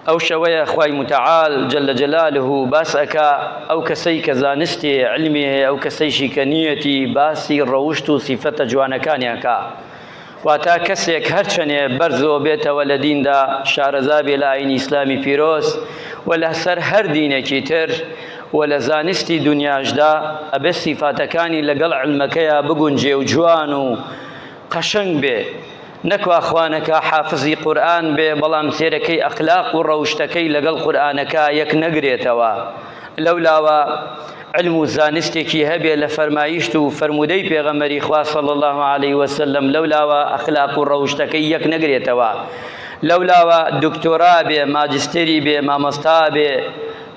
ئەو شەوەیە خوای متعال جل جلاله باس ئەکا ئەو کەسەی کە زانستی هەیە علمی هەیە ئەو کەسەیشی کە نیەتی باسی ڕەوشت و سیفەتە جوانەکانی ئەکا واتا کەسێک هەرچەنێ بەرزەوە بێتەوە لە دیندا شارەزا بێ لە ئاینی ئیسلامی پیرۆز و لەسەر هەر دینێکی تر و لە زانستی دنیاشدا ئەبێ سیفاتەکانی لەگەڵ علمەکەیا بگونجێ و جوان و قەشەنگ بێ نەکوا خوانەکا حافزی قورئان بێ بەڵام سێرەکەی ئەخلاق و ڕەوشتەکەی لەگەڵ قورئانەکە یەک نەگرێتەوە لەولاوە علم و زانستێکی هەبێ لە فەرمایشت و فەرموودەی پێغەمبەری خوا صلی الله علیه وسلم لەولاوە ئەخلاق و ڕەوشتەکەی یەک نەگرێتەوە لەولاوە دکتۆرا بێ ماجستێری بێ مامۆستا بێ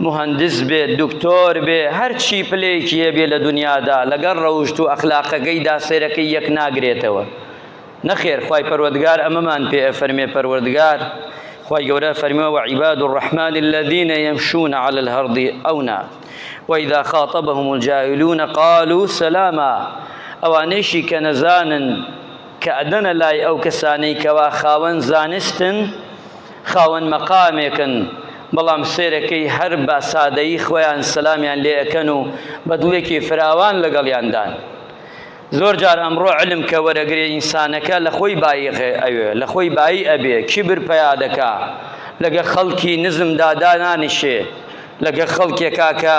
مهندس بێ دکتۆر بێ هەرچی پلەیەکی هەبێ لە دنیادا لەگەڵ ڕەوشت و ئەخلاقەکەیدا سێرەکەی یەک ناگرێتەوە نەخێر خوای پەروەردگار ئەمەمان پێ ئەفەرمێ پەروەردگار خوای گەورە فەرمووە وعباد الرحمن الذين يمشون على الأرض أونا وإذا خاطبهم الجاهلون قالوا سلاما ئەوانەیشی کە نەزانن کە ئەدەنە لای ئەو کەسانەی کەوا خاوەن زانستن خاوەن مەقامێکن بەڵام سێرەکەی هەر بە سادەیی خۆیان سەلامیان لێ ئەکەن و بە دڵێکی فراوان لەگەڵیاندان زۆر جار ئەمڕۆ علم کە وەرەگرێ ئینسانەکە لە خۆی بایی ئەوێ لە خۆی بایی ئەبێ کیبر پیا دەکا لەگە خەڵکی نزمدا دانانیشێ لەگە خەڵکێکا کە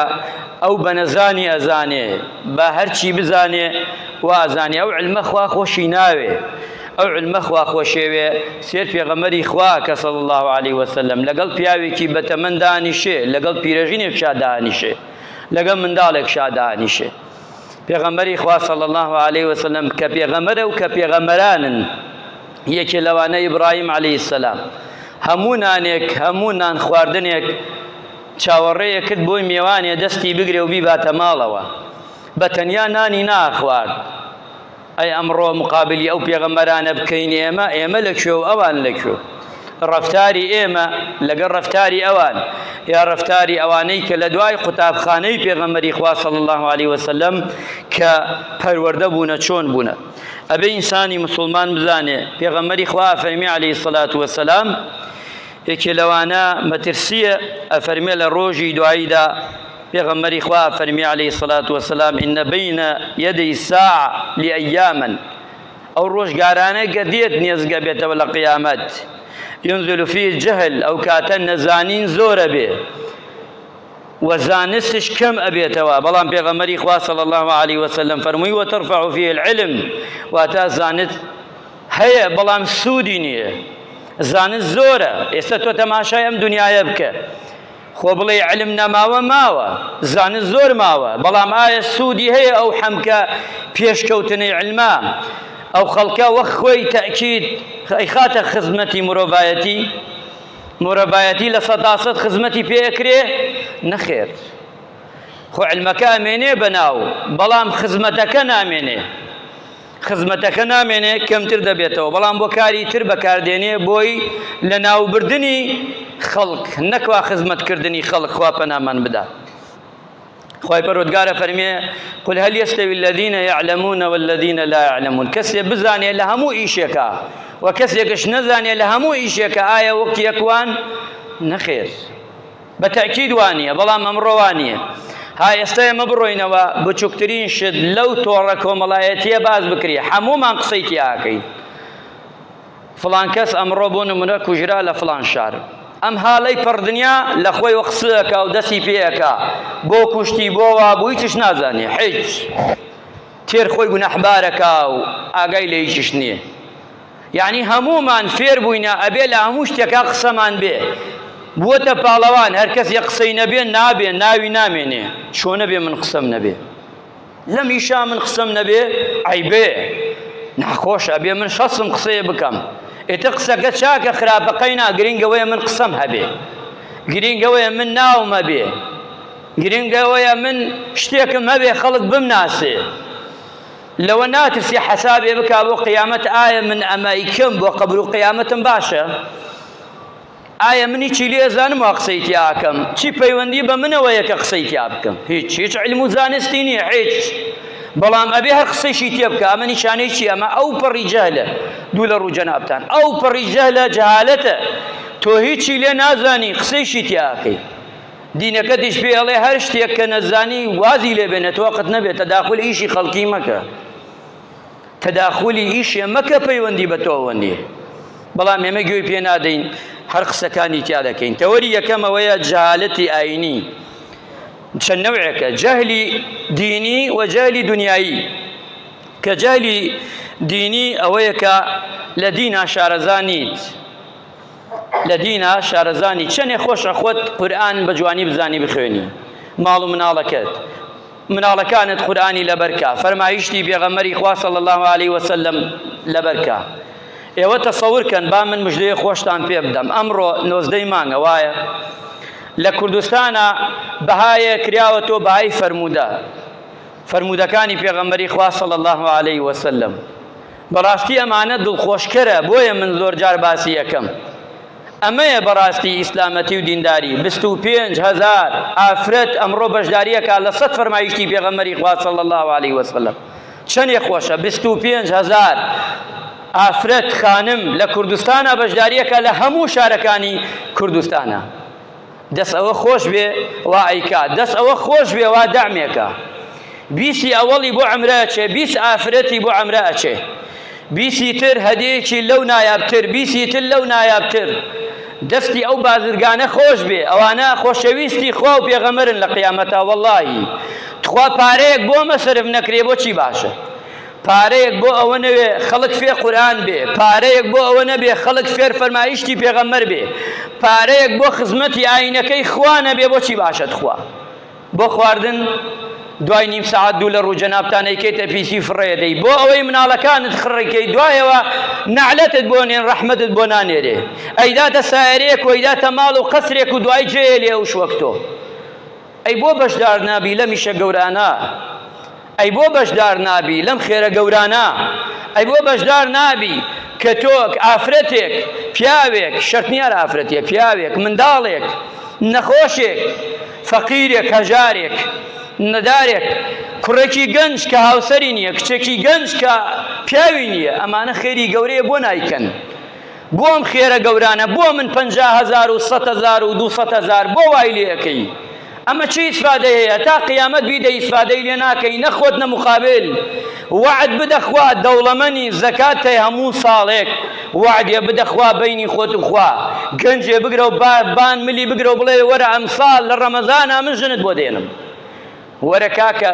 ئەو بە نەزانی ئەزانێ بە هەرچی بزانێ وازانێ ئەو علمە خوا خۆشی ناوێ ئەو علمە خوا خۆشێوێ سێر پێغەمەری خوا کە صلی الله علیه وسلم لەگەڵ پیاوێکی بەتەمەن دانیشێ لەگەڵ پیرەژینێک شا دانیشێ لەگەڵ منداڵێک شا دانیشێ پێغەمبەری خوا صلی الله علیه وسلم کە پێغەمبەرە و کە پێغەمبەرانن یەکێ لەوانە ئیبراهیم علیه السلام هەموو نانێک هەموو نان خواردنێک چاوەڕێیە کرد بۆی مێوانێ دەستی بگرێ و بیباتە ماڵەوە بە تەنیا نانی ناخوارد ئەی ئەمڕۆ مقابلی ئەو پێغەمبەرانە بکەین ئێمە ئێمە لە کوێ و ئەوان لە کوێ ڕەفتاری ئێمە لەگەڵ ڕەفتاری ئەوان یا ڕەفتاری ئەوانەی کە لە دوای قوتابخانەی پێغەمبەری خوا صلی الله علیه وسلم کە پەروەردە بوونە چۆن بوونە ئەبێ ئینسانی مسلمان بزانێ پێغەمبەری خوا فەرمی علیه الصلاة والسلام یەکێ لەوانە مەترسیە ئەفەرمێ لە ڕۆژی دواییدا پێغەمبەری خوا فەرمی علیه الصلاة والسلام ان بین یدی الساعة لایاما ئەو ڕۆژگارانە کە دێت نێزگە بێتەوە لە قیامەت ينزل فيه الجهل ئەو کاتە نەزانین زۆرە بێ و زانستش کەم ئەبێتەوە بەڵام پێغەمبەری خوا صلی الله علیه وسلم فەرمووی وترفع فيه العلم واتا زانست هەیە بەڵام سوودی نییە زانست زۆرە ئێستا تۆ تەماشای ئەم دنیاە بکە خۆ بڵێی علم نەماوە ماوە زانست زۆر ماوە بەڵام ئایا سوودی هەیە ئەو حەمکە پێشکەوتنەی علمە ئەو خەڵکە وەک خۆی تەئکید ئەیخاتە خزمەتی مرۆڤایەتی مرۆڤایەتی لە سەداسەد خزمەتی پێ ئەکرێ نەخێر خۆ علمەکە ئەمێنێ بەناو بەڵام خزمەتەکە نامێنێ خزمەتەکە نامێنێ کەمتر دەبێتەوە بەڵام بۆ کاری تر بەکاردێنێ بۆی لە ناوبردنی خەڵک نەکوا خزمەتکردنی خەڵک خوا پەنامان بدا خوای پەروەردگارە فەرمێ قل هل يستوي الذين يعلمون والذين لا يعلمون کەسێ بزانێ لە هەموو ئیشێکا و کەسێکش نەزانێ لە هەموو ئیشێکە ئایا وەک یەکوان نەخێر بە تەئکید وانیە بەڵام ئەمڕۆ وانیە ها ئێستا ئێمە بڕۆینەوە بچووکترین شت لەو تۆڕە کۆمەڵایەتیە باس بکرێ هەموومان قسەی تیاکەین فڵان کەس ئەمڕۆ بۆ نمونە کوژرا لە فڵان شار ئەم هاڵەی پڕ دنیا لە خۆی وە قسەکە و دەستی پێەکە بۆ کوشتی بۆ وابوو هیچش نازانێ هیچ تێر خۆی گوناحبارەکە و ئاگای لە هیچش نییە یەعنی هەموومان فێر بووینە ئەبێ لە هەموو شتێکا قسەمان بێ بووەتە پاڵەوان هەر کەسێ قسەی نەبێ نابێ ناوی نامێنێ چۆنە بێ من قسەم نەبێ لەم ئیشا من قسەم نەبێ عەیبێ ناخۆش ئەبێ من شەسم قسەیە بکەم ئێتە قسەکە چاکە خراپە قەینا گرنگەوەیە من قسەم هەبێ گرنگەوەیە من ناوم هەبێ گرنگەوەیە من شتێکم هەبێ خەڵک بمناسێ لەوە ناترسی حەسابێ بکا بۆ قیامەت ئایا من ئەمە ئیکەم بۆ قەبر و قیامەتم باشە ئایا منی چی لێ زانم وا قسەی تیا ئەکەم چی پەیوەندی بە منەوەیە کە قسەی تیا بکەم هیچ هیچ علم و زانستی نییە هیچ بەڵام ئەبێ هەر قسەیشی تێ بکە ئەمە نیشانەی چی ئەمە ئەو پەڕی جەهلە دوو لە ڕوو جەنابتان ئەو پەڕی جەهلە جەهالەتە. تۆ هیچی لێ نازانی قسەیشی تیا ئەکەی. دینەکەتیش پێ ئەڵێ هەر شتێک کە نەزانی وازی لێ بێنە تۆقت نەبێت تەداخول ئیشی خەڵکی مەکە. تەداخولی ئیشێ مەکە پەیوەندی بە تۆوە نییە. بەڵام ئێمە گوێی پێ نادەین هەر قسەکانی تیا دەکەین. تەوەری یەکەم ئەوەیە جەهالەتی ئاینی. چەند نەوعێکە جەهلی دینی و جەهلی دنیایی. کە جەهلی دینی ئەوەیە کە لە دینا شارەزا نیت لە دینا شارەزا نیت چەنێ خۆشە خۆت قورئان بە جوانی بزانی بخوێنی ماڵ و مناڵەکەت مناڵەکانت قورئانی لەبەرکە فەرمایشتی پێغەمبەری خوا صلی الله علیه وسلم لەبەرکە ئێوە تەسەور کەن با من مژدەیە خۆشتان پێ بدەم ئەمڕۆ نۆزدەی مانگە وایە لە کوردستانە بەهایە کراوە تۆ بەهای فەرموودە فەرموودەکانی پێغەمبەری خوا صلی اللە علیه وسلم بەڕاستی ئەمانە دڵخۆشکەرە بۆیە من زۆر جار باسی ئەکەم ئەمەیە بەڕاستی ئیسلامەتی و دینداری 25 هەزار ئافرەت ئەمڕۆ بەشداریەکە لە سەد فەرمایشتی پێغەمبەری خوا صلی اللە علیه وسلم چەندێ خۆشە 25 هەزار ئافرەت خانم لە کوردستانە بەشداریەکە لە هەموو شارەکانی کوردستانە دەست ئەوە خۆش بێ وا ئەیکا دەست ئەوە خۆش بێ وا دەعمێکە بیسی ئەوەڵی بۆ عەمرە ئەچێ بیس ئافرەتی بۆ عەمرە ئەچێ بیسی تر هەدیەکی لەو نایابتر بیسی تر لەو نایابتر دەستی ئەو بازرگانە خۆش بێ ئەوانە خۆشەویستی خوا و پێغەمەرن لە قیامەتا وەڵڵاهی تخوا پارەیەک بۆ مەسرف نەکرێ بۆچی باشە پارەیەک بۆ ئەوە نەوێ خەڵک فێر قورئان بێ، پارەیەک بۆ ئەوە نەبێ خەڵک فێر فەرمایشتی پێغەمبەر بێ، پارەیەک بۆ خزمەتی ئاینەکەی خوا نەبێ بۆچی باشە تخوا؟ بۆ خواردن دوای نیم سەعات دوو لە ڕوو جەنابتان ئەیکەیتە پیسی فڕێدەی بۆ ئەوەی مناڵەکانت خڕیکەی دوایەوە نەعلەتت بۆ نێن ڕەحمەتت بۆ نانێرێ ئەیداتە سایەرەیەک و ئەیداتە ماڵ و قەسرێک و دوای جێیە لێ ئەوش وەک تۆ ئەی بۆ بەشدار نابی لەم ئیشە گەورانە؟ ئەی بۆ بەشدار نابی لەم خێرە گەورانە؟ ئەی بۆ بەشدار نابی کە تۆ ئافرەتێک، پیاوێک، شەرت نییە هەر ئافرەتێ، پیاوێک، منداڵێک، نەخۆشێک، فەقیرێک، هەژارێک، نەدارێک، کوڕێکی گەنج کە هاوسەری نییە، کچێکی گەنج کە پیاوی نییە، ئەمانە خێری گەورەیە بۆ نایکەن؟ بۆ ئەم خێرە گەورانە بۆ من 50 هەزار و 100 هەزار و 200 هەزار بۆ وای لێ ئەکەی ئەمە چی ئیسفادەی هەیە تا قیامەت بیدە ئیسفادەی لێ ناکەی نە خۆت نە مقابل وەعد بدە خوا دەوڵەمەنی زەکات هەیە هەموو ساڵێک وەعدێ بدە خوا بەینی خۆت و خوا گەنجێ بگرە و با بان ملی بگرە و بڵێ وەرە ئەمساڵ لە ڕەمەزانا من ژنت بۆ دێنم وەرە کاکە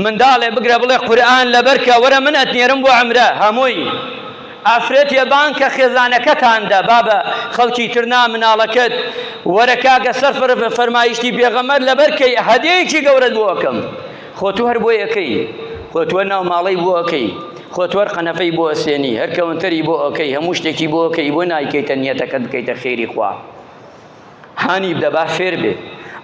منداڵێ بگرە بڵێ قورئان لەبەرکە وەرە من ئەتنێرم بۆ عەمرە هەمووی ئافرەتێ بانگ کە خێزانەکەتان دە بابە خەڵکی تر نا مناڵەکەت وەرە کاکە سەر فەرمایشتی پێغەمبەر لەبەر کەی هەدیەیەکی گەورەت بۆ ئەکەم خۆ تو هەر بۆی ئەکەی خۆ تو ناو ماڵەی بۆ ئەکەی خۆ تو هەر قەنەفەی بۆ ئەسێنی هەر کەونتەری بۆ ئەکەی هەموو شتێکی بۆ ئەکەی بۆ نایکەیتە نیەتەکەت بکەیتە خێری خوا هانی بدە با فێر بێ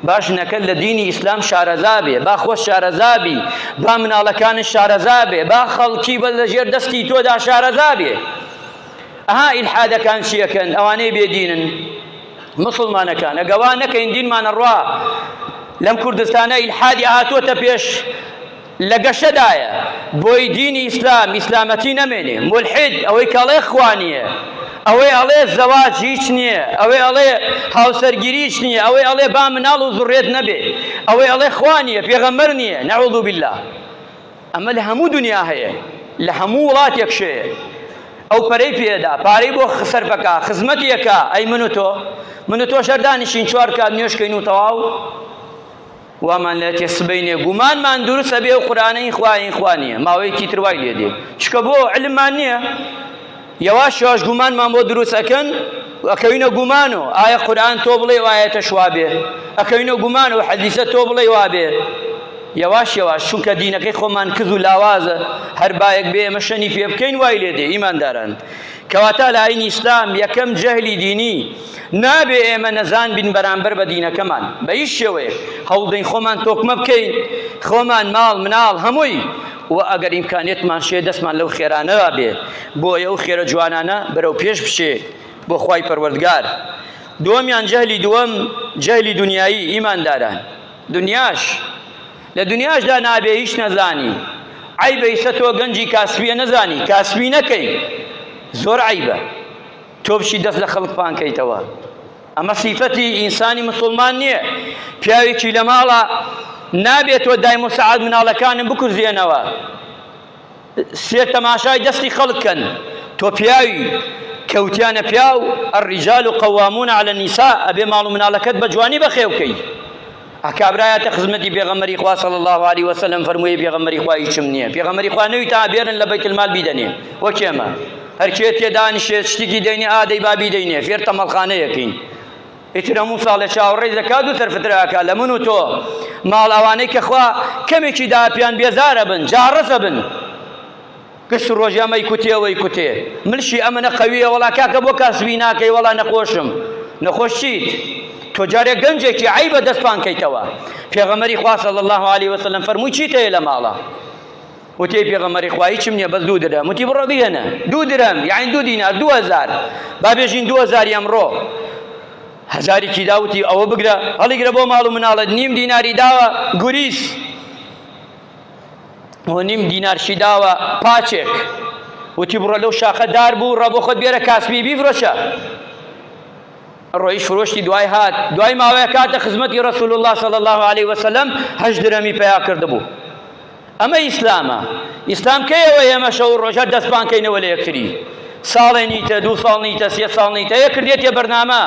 با ژنەکەت لە دینی ئیسلام شارەزا بێ با خۆت شارەزا بی با مناڵەکانت شارەزا بێ با خەڵکی بە لەژێر دەستی تۆدا شارەزا بێ ئەها ئیلحادەکان چیەکەن ئەوانەی بێدینن مسلمانەکان ئەگەوا نەکەین دینمان ئەڕوا لەم کوردستانە ئیلحادی هاتووەتە پێش لە گەشەدایە بۆی دینی ئیسلام ئیسلامەتی نەمێنێ مولحید ئەوەی کە ئەڵێ خوا نییە ئەوەی ئەڵێ زەواج هیچ نییە ئەوەی ئەڵێ هاوسەرگیری هیچ نییە ئەوەی ئەڵێ با مناڵ و زوڕێت نەبێ ئەوەی ئەڵێ خوا نییە پێغەمبەر نییە نعوذ بالله ئەمە لە هەموو دنیا هەیە لە هەموو وڵاتێک شەیە ئەو پەرەی پێدا پارەی بۆ سەرفەکە خزمەتیەکە ئەی من و تۆ من و تۆ شەردانیشین چوار کات نوێژکەین و تەواو وامان لێ تێ سبەینێ گومانمان دروست ئەبێ ئەو قورئانە هین خوا هین خوا نییە ماوەیەکی تر وای لێ دێ چکە بۆ علممان نییە یەواش یەواش گومانمان بۆ دروست ئەکەن ئەکەوینە گومانۆ ئایا قورئان تۆ بڵێ ئایەتەش وابێ ئەکەوینە گومان و حەدیسە تۆ بڵێ وابێ یەواش یەواش چونکە دینەکەی خۆمان کز و لاوازە هەر بایەک بێ ئێمە شەنی پێ بکەین وای لێ دێ ئیمانداران کەواتە لە ئاینی ئیسلام یەکەم جەهلی دینی نابێ ئێمە نەزان بین بەرامبەر بە دینەکەمان بە هیچ شێوەیەک هەوڵدەین خۆمان تۆکمە بکەین خۆمان ماڵ مناڵ هەمووی و ئەگەر ئیمکانیەتمان شێ دەستمان لەو خێرانەوە بێ بۆیە ئەو خێرە جوانانە بەرەو پێش بچێ بۆ خوای پەروەردگار دووەمیان جەهلی دووەم جەهلی دنیایی ئیمانداران دنیاش لە دنیاشدا نابێ هیچ نەزانی عەیبە ئیسە تۆ گەنجی کاسبیە نەزانی کاسبی نەکەی زۆر عەیبە تۆ بچی دەست لە خەڵک پانکەیتەوە. ئەمە سیفەتی ئینسانی مسوڵمان نییە. پیاوێکی لە ماڵە نابێت تۆ دایم و سەعات مناڵەکانم بکوزێنەوە. سێر تەماشای دەستی خەڵک کەن. تۆ پیاوی کەوتیانە پیاو الرجال قوامون علی النساء ئەبێ ماڵ و مناڵەکەت بە جوانی بەخێو کەی. کابرا هاتە خزمەتی پێغەمبەری خوا صلی الله علیه وسلم فەرمووی پێغەمبەری خوا هیچم نییە پێغەمبەری خوا نەوی تا بێرن لە بەیت المال بیدەنێ وەک ئێمە هەرکێ تێدانیشێت شتێکی دەینێ ئادەی با بیدەینێ فێر تەمەڵخانەیەکین ئیتر هەموو ساڵێ چاوەڕێی زەکات و سەرفترە ئەکا لە من و تۆ ماڵ ئەوانەی کە خوا کەمێکی داپیان بێزارە بن جاڕزە بن گشت ڕۆژ ئەمەی کوتێ ئەوەی کوتێ ملشی ئەمنە قەویە وەڵا کاکە بۆ کاسبی ناکەی وەڵا نەخۆشم نەخۆش چیت تۆ جارێک گەنجێکی عەیبە دەست پان کەیتەوە پێغەمبەری خوا صلی الله علیه وسلم فەرمووی چیت هەیە لە ماڵە وتی پێغەمبەری خوا هیچم نییە بەس دوو درەم وتی بڕۆ بهێنە دوو درەم یعنی دوو دینار 2000 با بێژین 2000 ئەمڕۆ هەزارێکی دا وتی ئەوە بگرە هەڵیگرە بۆ ماڵ و مناڵت نیم دیناری داوە گوریس و نیم دینارشی داوە پاچێک وتی بڕۆ لەو شاخە دار بوو ڕە بۆ خۆت بێرە کاسبی بیفرۆشە ڕۆیش فرۆشتی دوای هات دوای ماوەیە کاتە خزمەتی رسول الله صلی الله علیه وسلم هەشت درەمی پیا کردبوو ئەمە ئیسلامە ئیسلام کەیەوە ئێمە شەو ڕۆژە دەستپان کەینەوە لە یەکتری ساڵێ نیتە دوو ساڵ نیتە سێ ساڵ نیتە یە کردێتیە بەرنامە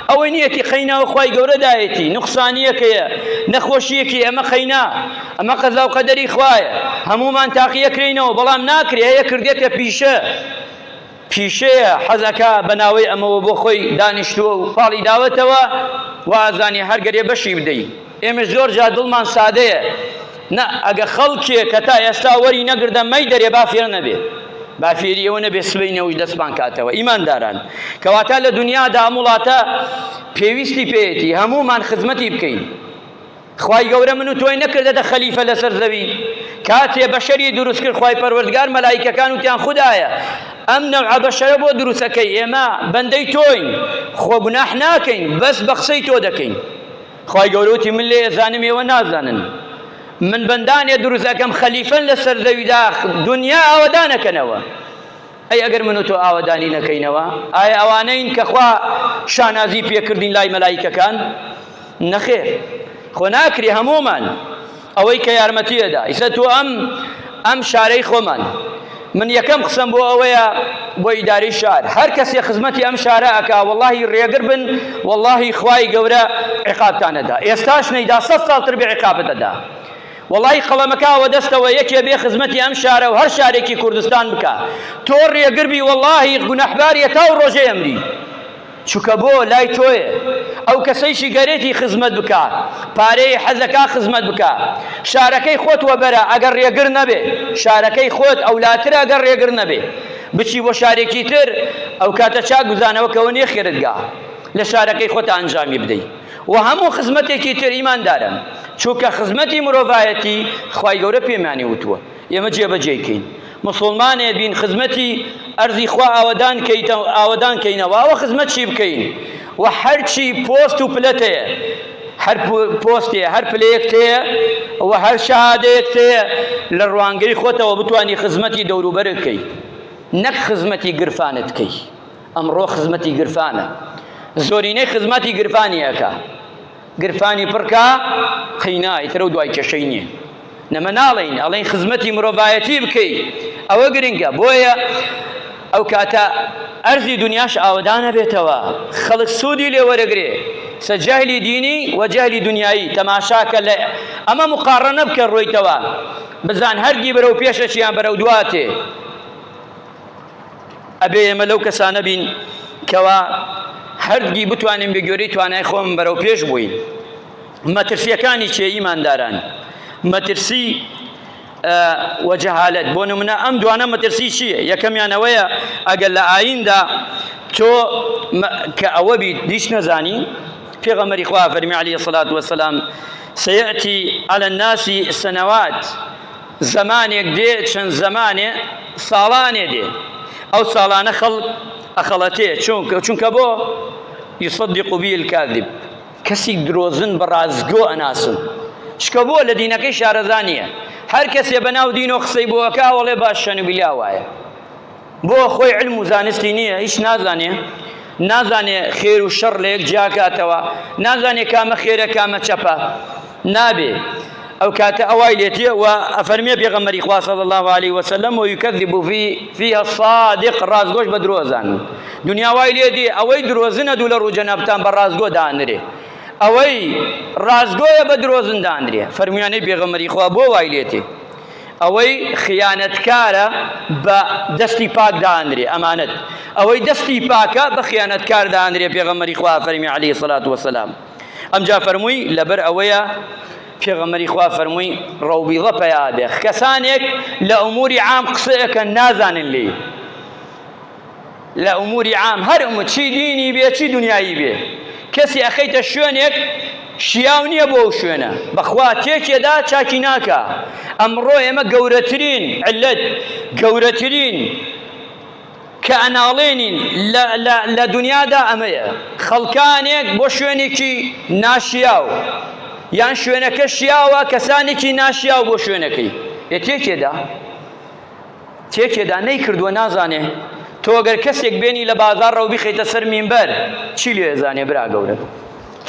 ئەوەی نیەتی قەینا و خوای گەورە دایەتی نوقسانیەکەیە نەخۆشیەکی ئەمە قەینا ئەمە قەزا و قەدەری خوایە هەمومان تاقیەکرێینەوە بەڵام ناکرێ هەیە کردێتە پیشە پیشەیە حەزەکە بە ناوەی ئەمەوە بۆ خۆی دانیشتووە و پاڵی داوەتەوە وازانی هەر گەرێ بەشی بدەی ئێمە زۆر جار دڵمان سادەیە نا ئەگە خەڵکێ کە تا ئێستا وەری نەگردە مەی دەرێ با فێر نەبێ با فێری ئەوە نەبێ سبەی نەوش دەستمان کاتەوە ئیمانداران کەواتە لە دنیادا ئەم وڵاتە پێویستی پێیەتی هەموومان خزمەتی بکەین خوای گەورە من و تۆی نەکردەتە خەلیفە لەسەر زەوی کاتێ بەشەری دروست کرد خوای پەروەردگار مەلایکەکان وتیان خودایە ئەم نەوعە بەشەرە بۆ دروستەکەی ئێمە بەندەی تۆین خۆ گوناح ناکەین بەس بە قسەی تۆ دەکەین خوای گەورە وتی من لێ ئەزانم ئێوە نازانن من بەندانێ دروست ئەکەم خەلیفەن لەسەر زەویدا دنیا ئاوەدان ئەکەنەوە ئەی ئەگەر من و تۆ ئاوەدانی نەکەینەوە ئایا ئەوانەین کە خوا شانازی پێکردین لای مەلایکەکان نەخێر خۆ ناکرێ هەموومان ئەوەی کە یارمەتیەدا ئیسە تۆ ئەم ئەم شارەی خۆمان من یەکەم قسەم بۆ ئەوەیە بۆ ئیدارەی شار هەر کەسێ خزمەتی ئەم شارە ئەکا وەڵاهی ڕێگر بن وەڵاهی خوای گەورە عیقابتان ئەدا ئێستاش نەیدا سەد ساڵ تر بێ عیقابت ئەدا وەڵاهی قەڵەمەکە ئەوە دەستەوە یەکێ بێ خزمەتی ئەم شارە و هەر شارێکی کوردستان بکا تۆ ڕێگر بی وەڵاهی گوناحباریە تا و ڕۆژەی ئەمری چونکە بۆ لای تۆیە ئەو کەسەیشی گەرێتی خزمەت بکا پارەی حەزەکا خزمەت بکا شارەکەی خۆت وەبەرە ئەگەر ڕێگر نەبێ شارەکەی خۆت ئەولاترە ئەگەر ڕێگر نەبێ بچی بۆ شارێکی تر ئەو کاتە چاک بزانەوە کەەوە نییە خێرتگا لە شارەکەی خۆت ئەنجامی بدەی و هەموو خزمەتێکی تر ئیماندارن چونکە خزمەتی مرۆڤایەتی خوای گەورە پێمانی وتووە ئێمە جێبەجێی کەین موسوڵمانێ بین خزمەتی ئەرزی خوا ئاوەدان کەیتەوە ئاوەدان کەینەوە ئەوە خزمەت چی بکەین و هەرچی پۆست و پلەت هەیە هەر پۆستێ هەر پلەیەک هەیە و هەر شەهادەیەک هەیە لە ڕوانگەی خۆتەوە بتوانی خزمەتی دەوروبەرت بکەی نەک خزمەتی گرفانت بکەی ئەمڕۆ خزمەتی گرفانە زۆرینەی خزمەتی گرفانی ئەکا گرفانی پڕکا قەینا ئیتر ئەو دوای کێشەی نییە نەمە ناڵێین ئەڵێن خزمەتی مرۆڤایەتی بکەی ئەوە گرنگە بۆیە ئەو کاتە ئەرزی دنیاش ئاوەدانە بێتەوە خەڵک سوودی لێ وەرەگرێ سە جەهلی دینی و جەهلی دنیایی تەماشاکە لە ئەمە مقاڕەنە بکە ڕۆیتەوە بزان هەرگی بەرەو پێشەچیان بەرەو دواتێ ئەبێ ئێمە لەو کەسانە بین کەوا هەردگی بتوانین بە گوێرەی توانای خۆم بەرەو پێش بووین مەترسیەکانی چێ ئیمانداران مەترسی وجەهالەت بۆ نمونە ئەم دوانە مەترسی چییە یەکەمیان ئەوەیە ئەگەر لە ئاییندا تۆ کە ئەوە بیت هیچ نەزانی پێغەمبەری خوا فەرمی عەلەیهی سەلات وەسەلام سەیەتی عەلە الناس سنوات زەمانێک دێ چەند زەمانێ ساڵانێ دێ ئەو ساڵانە خەڵک ئەخەڵەتێ چونکە چونکە بۆ يصدق به الكاذب کەسی درۆزن بە ڕاستگۆ ئەناسن چکە بۆ لە دینەکەی شارەزا نییە هەر کەسێ بەناو دین و قسەی بۆ ئەکا وەڵێ باش شەنوبیلا وایە بۆ خۆی علم و زانستی نییە هیچ نازانێ. نازانێ خێر و شەڕ لە یەک جیاکاتەوە، نازانێ کامە خێرە کامە چەپە، نابێ. ئەو کاتە ئەوای لێتێ و ئەفەرمێ پێغەمبەری خوا صلی الله علیه وسلم و یکذب فی فیها الصادق ڕاستگۆش بە درۆزان. دنیا وای لێ دێ ئەوەی درۆزنە دوو لە ڕوو جەنابتان بە ڕاستگۆ دانرێ. ئەوەی ڕاستگۆیە بە درۆزن دانرێ. فەرموویانەی پێغەمبەری خوا بۆ وای لێتێ؟ ئەوەی خیانەتکارە بە دەستی پاک دانرێ ئەمانەت ئەوەی دەستی پاکە بە خیانەتکار دانرێ پێغەمبەری خوا فەرمی عەلەیهی سەلات وەسەلام ئەمجا فەرمووی لەبەر ئەوەیە پێغەمبەری خوا فەرمووی ڕەوبیڵە پەیا بێ کەسانێک لە ئوموری عام قسەیەکەن نازانن لێی لە ئوموری عام هەر ئومور چی دینی بێ چی دنیایی بێ کەسی ئەخەیتە شوێنێک شیاو نییە بۆ ئەو شوێنە بەخوا تێکێدا چاکی ناکا ئەمڕۆ ئێمە گەورەترین علەت گەورەترین کە ئەناڵێنین لە دنیادا ئەمەیە خەڵکانێک بۆ شوێنێکی ناشیاو یان شوێنەکە شیاوە کەسانێکی ناشیاو بۆ شوێنەکەی ئێ تێکێدا تێکێدا نەیکردووە نازانێ تۆ گەر کەسێک بێنی لە بازاڕەوە بیخەیتە سەر مینبەر چی لێ ئەزانێ برا گەورە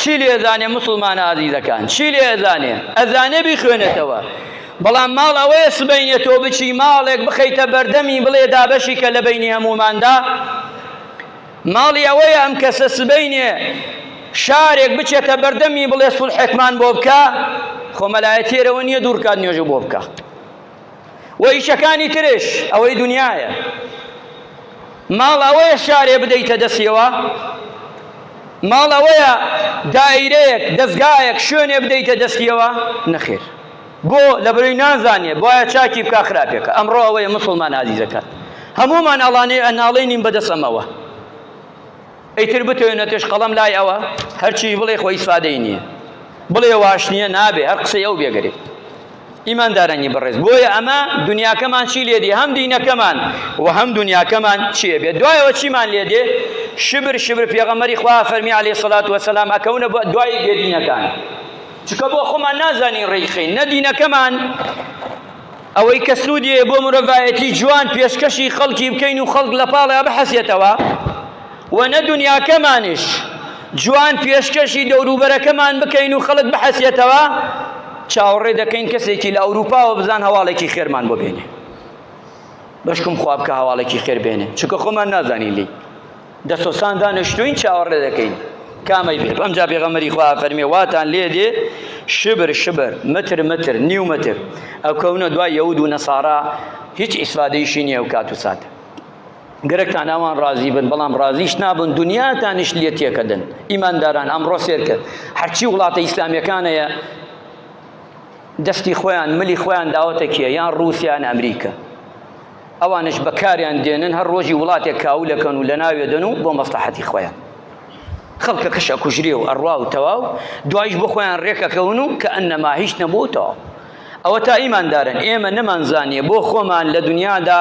چی لێ ئەزانێ موسڵمانە ئازیزەکان چی لێ ئەزانێ ئەزانێ بیخوێنێتەوە بەڵام ماڵ ئەوەیە سبەینێ تۆ بچی ماڵێک بخەیتە بەردەمی بڵێ دابەشی کە لە بەینی هەمووماندا ماڵی ئەوەیە ئەم کەسە سبەینێ شارێک بچێتە بەردەمی بڵێ سوڵحێکمان بۆ بکە خۆ مەلایەتیەرەوە نییە دوورکات نوێژە بۆ بکە وە ئیشەکانی ترش ئەوەی دنیایە ماڵ ئەوەیە شارێ بدەیتە دەستیەوە ماڵ ئەوەیە دایرەیەک دەستگایەک شوێنێ بدەیتە دەستیەوە نەخێر بۆ لەبەرەی نازانێ بۆیە چاکی بکا خراپێکە ئەمڕۆ ئەوەیە مسلمان ئازیزەکان هەمومان ئەڵانێ ئەناڵێنین بەدەست ئەمەوە ئیتر بتوێنەتش قەڵەم لای ئەوە هەرچی بڵێ خۆ ئیسفادەی نییە بڵێ واش نییە نابێ هەر قسەی ئەو بێگەرێ ئیماندارانی بەڕێز بۆیە ئەمە دنیاکەمان چی لێ دێ هەم دینەکەمان و هەم دنیاکەمان چیە بێت دوایەوە چیمان لێ دێ شبر شبر پێغەمبەری خوا فەرمی عەلەیهی سەلات وەسەلام ئەکەونە دوای بێدینەکان چونکە بۆ خۆمان نازانین ڕێیخەین نە دینەکەمان ئەوەی کە سوودی هەیە بۆ مرۆڤایەتی جوان پێشکەشی خەڵکی بکەین و خەڵک لە پاڵیا بحەسێتەوە و نە دنیاکەمانیش جوان پێشکەشی دەوروبەرەکەمان بکەین و خەڵک بحەسێتەوە چاوەڕێ دەکەین کەسێکی لە ئەوروپاوە بزان هەواڵێکی خێرمان بۆ بێنێ بەشکم خوا بکە هەواڵێکی خێر بێنێ چونکە خۆمان نازانین لێی دەسۆسان دانیشتوین چاوەڕێ دەکەین کامەی بێت ئەمجا پێغەمبەری خوا فەرمی واتان لێ دێ شبر شبر متر متر نیو متر ئەو کەونە دوای یەهود و نەسارا هیچ ئیسفادەیشی نییە ئەو کات و ساتە گەرەکتان ئەوان ڕازی بن بەڵام ڕازیش نابن دنیاتانیش لێ تێکەدەن ئیمانداران ئەمڕۆ سێرکە هەرچی وڵاتە ئیسلامیەکانەیە دەستی خۆیان ملی خۆیان داوەتە کێ یان ڕووسیا یان ئەمریکا ئەوانش بەکاریان دێنن هەر ڕۆژی وڵاتێک کاولەکەن و لەناوێ دەن و بۆ مەسلحەتی خۆیان خەڵکەکەش ئەکوژرێ و ئەڕوا و تەواو دوایش بۆ خۆیان ڕێکەکەون و کە ئەنەما هیچ نەبوو تەواو ئەوە تا ئیماندارن ئێمە نەمانزانیە بۆ خۆمان لە دنیادا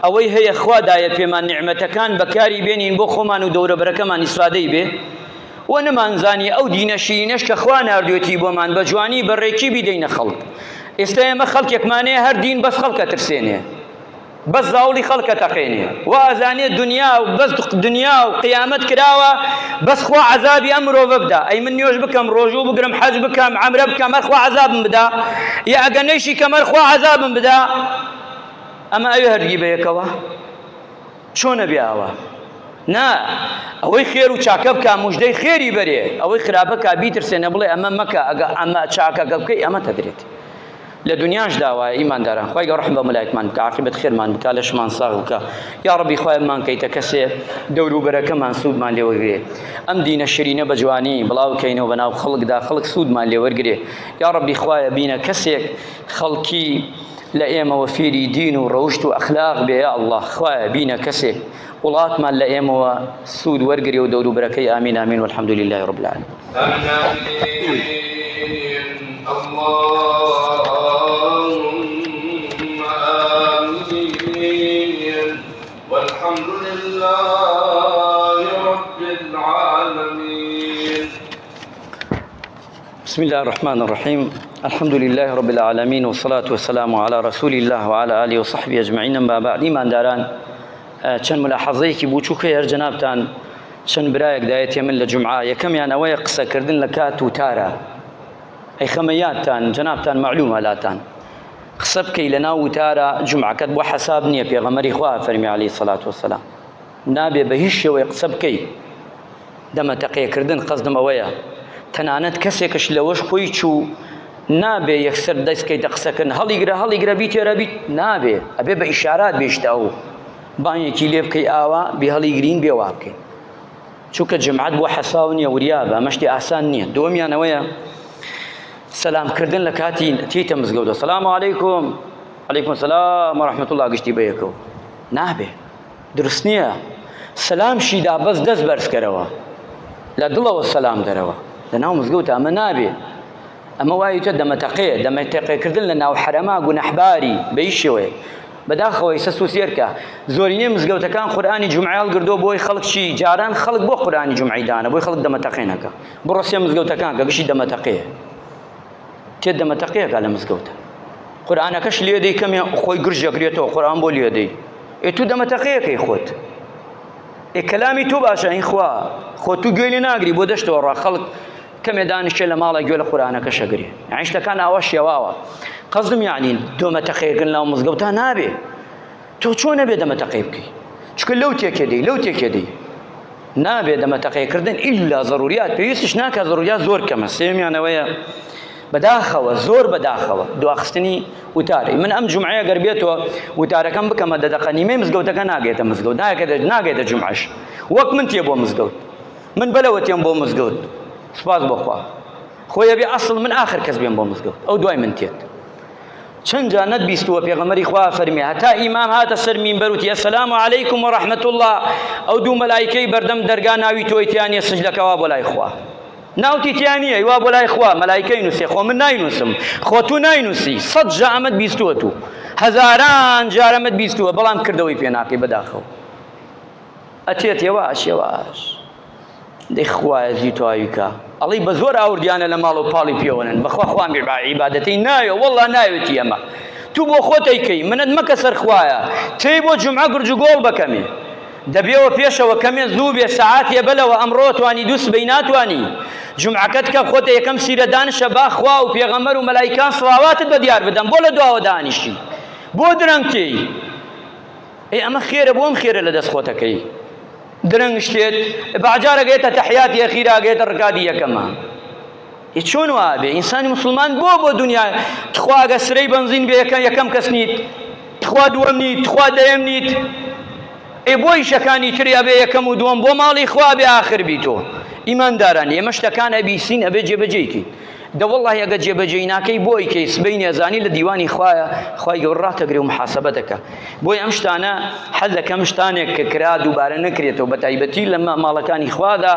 ئەوەی هەیە خوا دایە پێمان نیعمەتەکان بەکاری بێنین بۆ خۆمان و دەورەبەرەکەمان ئیسفادەی بێ و نەمانزانی ئەو دینە شیرینەش کە خوا ناردوێتی بۆمان بە جوانی بە ڕێکی بیدەینە خەڵک ئێستا ئێمە خەڵکێکمان هەیە هەر دین بەس خەڵکە ترسێنێ بەس زاوڵی خەڵکە تەقێنێ و ئازانێ دنیا و بەس دنیا و قیامەت کراوە بەس خوا عەزابی ئەم مرۆڤە بدا ئەی من نوێژ بکەم ڕۆژوو بگرم حەج بکەم عەمرە بکەم هەر خوا عەزابم بدا یا ئەگەر نەیشی کەم هەر خوا عەزابم بدا ئەمە ئەوێ هەرگی بەیەکەوە چۆنە بێ ئاوا؟ نا، ئەوەی خێر و چاکە بکا مژدەی خێری بەرێ، ئەوەی خراپە کا بیترسێنە بڵێ ئەمە مەکە، ئەگە ئەمە چاکەکە بکەی ئەمە تەدرێت. لە دنیاشدا وایە ئیمانداران خوای گەورە ڕەحم بە ملایکمان بکا عاقبەت خێرمان بکا لەشمان ساغ بکا یا ڕەبی خوای مان کەیتە کەسێ دەوروبەرەکەمان سوودمان لێ وەرگرێ ئەم دینە شیرینە بە جوانی بڵاو کەینەوە بەناو خەڵکدا خەڵک سوودمان لێ وەرگرێ یا ڕەبی خوایە بینە کەسێک خەڵکی لە ئێمەوە فێری دین و ڕەوشت و ئەخلاق بێ یا اللە خوایە بینە کەسێک وڵاتمان لە ئێمەوە سوود وەرگرێ و دەوروبەرەکەی ئامین ئامین والحمد لله رب العالمین. آمين اللهم آمين والحمد لله رب العالمين. بسم الله الرحمن الرحيم الحمد لله رب العالمين والصلاة والسلام على رسول الله وعلى آله وصحبه أجمعين أما بعد ئیمانداران چەند ملاحەزەیەکی بچووک هەیە هەر جەنابتان چەند برایەک دایەتیە من لە جومعە یەکەمیان ئەوەیە قسەکردن لە کات وتارە ئەیخەمە یادتان جەنابتان مەعلومە لاتان قسە بکەی لە ناو وتارە جومعەکەت بۆ حەساب نییە پێغەمەری خوا فەرمی عەلەیهی سەلات وەسەلام نابێ بە هیچ شێوەیە قسە بکەی دەمەتەقێکردن قەزدم ئەوەیە تەنانەت کەسێکش لەوەش خۆی چوو نابێ یەکسەر دەستکەیتە قسەکردن هەڵیگرە هەڵیگرە بیتێرە بیت نابێ ئەبێ بە ئیشارات بێشتە ئەو بانگێکی لێ بکەی ئاوا بێ هەڵیگرین بێ وا بکەین چونکە جمعەت بۆ حەساو نییە وریابە ئەمە شتی ئاسان نییە دووەمیان ئەوەیە سەلامکردن لە کاتی تیتە مزگەوتە سەلام عەلەیکم عەلەیکم سەلام وەرەحمەت الله گشتی بەیەکەوە نابێ دروست نییە سەلام شیدا بەس دەست بەرزکەرەوە لە دڵەوە سەلام دەرەوە لە ناو مزگەوتە ئەمە نابێ ئەمە وایتە دەمەتەقێ دەمەتەقێکردن لە ناو حەرەما گونەحباری بە هیچ شێوەیەک بەداخەوە ئیسە سوسێرکە زۆرینەی مزگەوتەکان قورئانی جومعە هەڵگردووە بۆی خەڵک چی جاران خەڵک بۆ قورئانی جومعەی دانە بۆی خەڵک دەمەتەقێ نەکا بڕۆ سێ مزگەوتەکان کە گشتی دەمەتەقێ تێ دەمەتەقێکە لە مزگەوتە قورئانەکەش لێدەی کەمێ خۆی گرژ دەکرێتەوە قورئان بۆ لێدەی ئێ تو دەمەتەقەیەکەی خۆت ئێ کەلامی تۆ باشە ئین خوا خۆ تو گوێی لێ ناگری بۆ دەشتەوە ڕا خەڵک کەمێ دانیشتێ لە ماڵە گوێ لە قورئانەکەش ئەگرێ یعنی شتەکان ئاوا شێواوە قەزدم یعنی دۆمەتەقەیەکردن ناو مزگەوتا نابێ تۆ چۆن نەبێ دەمەتەقەی بکەی چونکە لەو تێکێ دەی لەو تێکێ دەی نابێ دەمەتەقەیکردن ئیلا زەروریات پێویستش ناکە زەروریات زۆر کەمە سێمیانەوەیە بەداخەوە زۆر بەداخەوە دواخستنی وتاری من ئەم جمعەیە گەر بێتەوە وتارەکەم بکەمە دە دەقە نیمەی مزگەوتەکە ناگەێتە مزگەوت ناگەێتە جمعەش وەک من تێ بۆ مزگەوت من بەلەوە تێم بۆ مزگەوت سوپاس بۆ خوا خۆی ئەبێ ئەسڵ من ئاخر کەس بێم بۆ مزگەوت ئەو دوای من تێت چەند جار نەت بیستووە پێغەمبەری خوا فەرمی هەتا ئیمام هاتە سەر مینبەر وتی السلام علیکم و رحمة الله ئەو دوو مەلایکەی بەردەم دەرگا ناوی تۆی تیا نییە سجدەکەوا بۆ لای خوا ناوتی تیا نییە وا بۆ لای خوا مەلایکەی نووسێ خۆ من ناینووسم خۆ تو ناینووسی سەد جا ئەمەت بیستووە تو هەزاران جار ئەمەت بیستووە بەڵام کردەوەی پێ ناکەی بەداخەوە ئەچێت هێواش هێواش دەی خوایە زی تەواوی کە ئەڵی بە زۆر ئاوردیانە لە ماڵ و پاڵی پێوەنن بەخوا خوام عیبادەتی ناوێ وەڵا ناوێتی ئەمە تو بۆ خۆت ئەیکەی منت مەکە سەر خوایە تێی بۆ جومعە گرج و گۆڵ بەکەمێ دەبێەوە پێشەوە کەمێ زوو بێ سەعاتێ بەلەوە ئەمڕۆ توانی دوو سبەی ناتوانی جومعەکەت کە خۆتە یەکەم سیرە دانشە با خوا و پێغەمبەر و مەلایکان سڵاواتت بە دیار بدەن بۆ لە دواوە دانیشتی بۆ درەنگ تێی ئەی ئەمە خێرە بۆ ئەم خێرە لە دەست خۆتەکەی درەنگ شتێت باجارە گەێتە تەحیاتی ئەخیرا گەێتە ڕکاتی یەکەمە ئی چۆن وابێ ئینسانی مسلمان بۆ بۆ دنیا تخوا ئەگە سرەی بەنزین بێ یەکەم یەکەم کەس نیت تخوا دووەم نیت تخوا دەیەم نیت ئێ بۆ ئیشەکانی تری ئەبێ یەکەم و دووەم بۆ ماڵی خوا بێ ئاخر بی تۆ ئیمانداران ئێمە شتەکان ئەبیسین ئەبێ جێبەجێی کەین دە وەڵڵاهی ئەگەر جێبەجێی ناکەی بۆ ئەیکەی سبەینێ ئەزانی لە دیوانی خوایە خوای گەورە ڕاتەگرێ و محاسبە دەکا بۆیە ئەم شتانە حەز دەکەم شتانێک کە کرا دووبارە نەکرێتەوە بە تایبەتی لە ماڵەکانی خوادا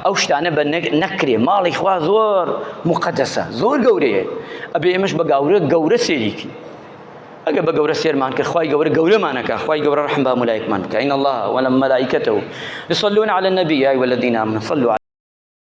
ئەو شتانە بە نەکرێ ماڵی خوا زۆر مقەدەسە زۆر گەورەیە ئەبێ ئێمەش بە گەورە گەورە سێریکین ئەگە بە گەورە سێرمان کرد خوای گەورە گەورەمانەکە خوای گەورە ڕەحم بە ملایکمان بکە إن الله وملائكته يصلون على النبي يا أيها الذين آمنوا صلوا.